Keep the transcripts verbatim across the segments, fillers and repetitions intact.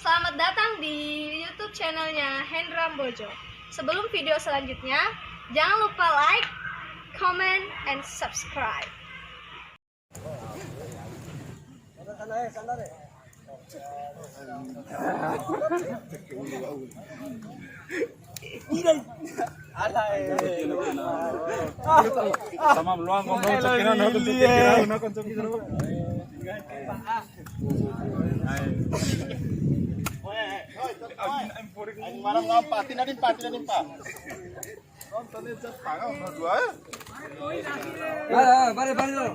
Selamat datang di YouTube channelnya Hendra Mbojo. Sebelum video selanjutnya, jangan lupa like, comment, and subscribe. Sama luang ngomong cekina, nah, aku cekina, nah, aku cekina. Malam ngapa? Tina nimpa, tina nimpa. Nonton aja, tangan dua. Ah, ah, bare, bare lo.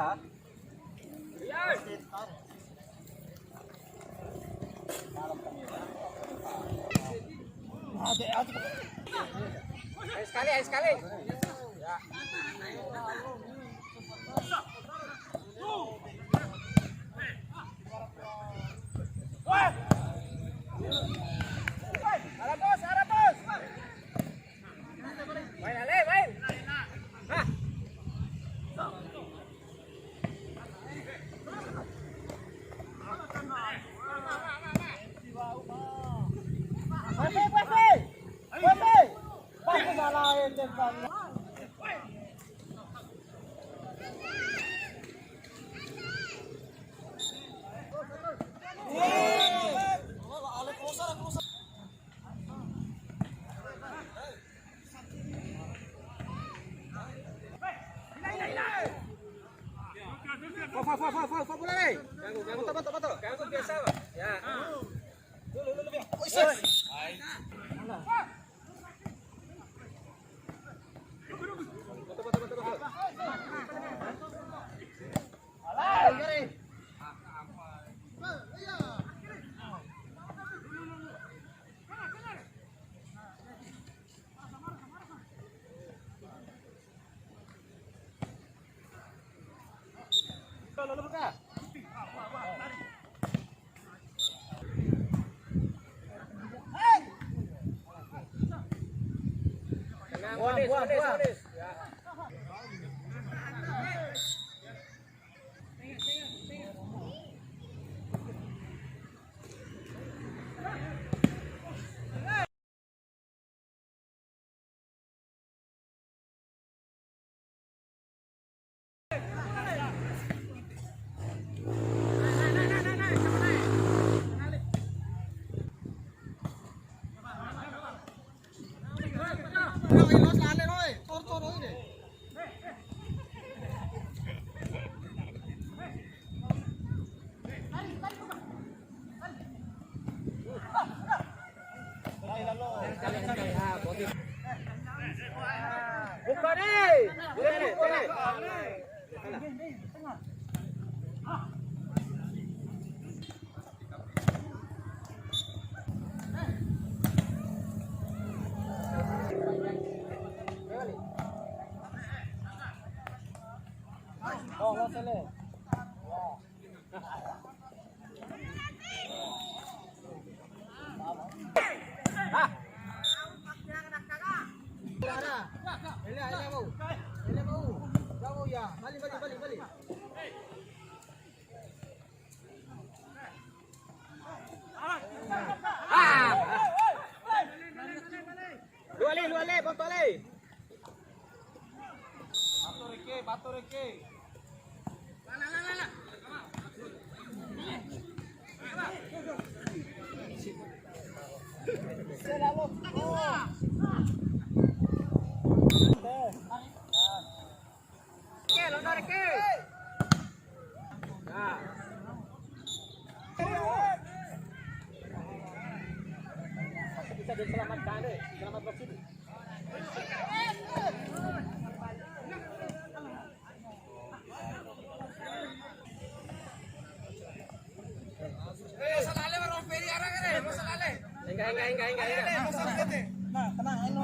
Ayo sekali, ayo sekali. Arah bos, arah bos. Main, Ale, main. Nah. Kuat, kuat, kuat. Pas salah, eh, tembak. Fo, fo, fo, fo, fo, fo, bola, eh. Ganggu, ganggu. Betul, betul, betul. Ganggu biasa, Pak. Ya. Dulu, dulu, dulu. Wis. Buang, buang, buang. Buka ni. Buka ni, buka ni. Luale, luale, botole. Bato reke, bato reke. Oke, londa reke. Nah. Bisa diselamatkan deh, selamat bersih. Enggak, enggak, enggak, enggak, enggak. Nah, tenang, ayo.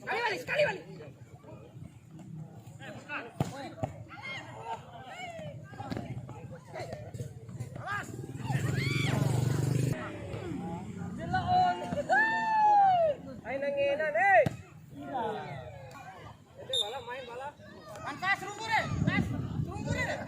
Sekali balik, sekali balik. Aina ngena, eh. Ede bala, main bala. Pantas, runggu deh. Pas, runggu deh.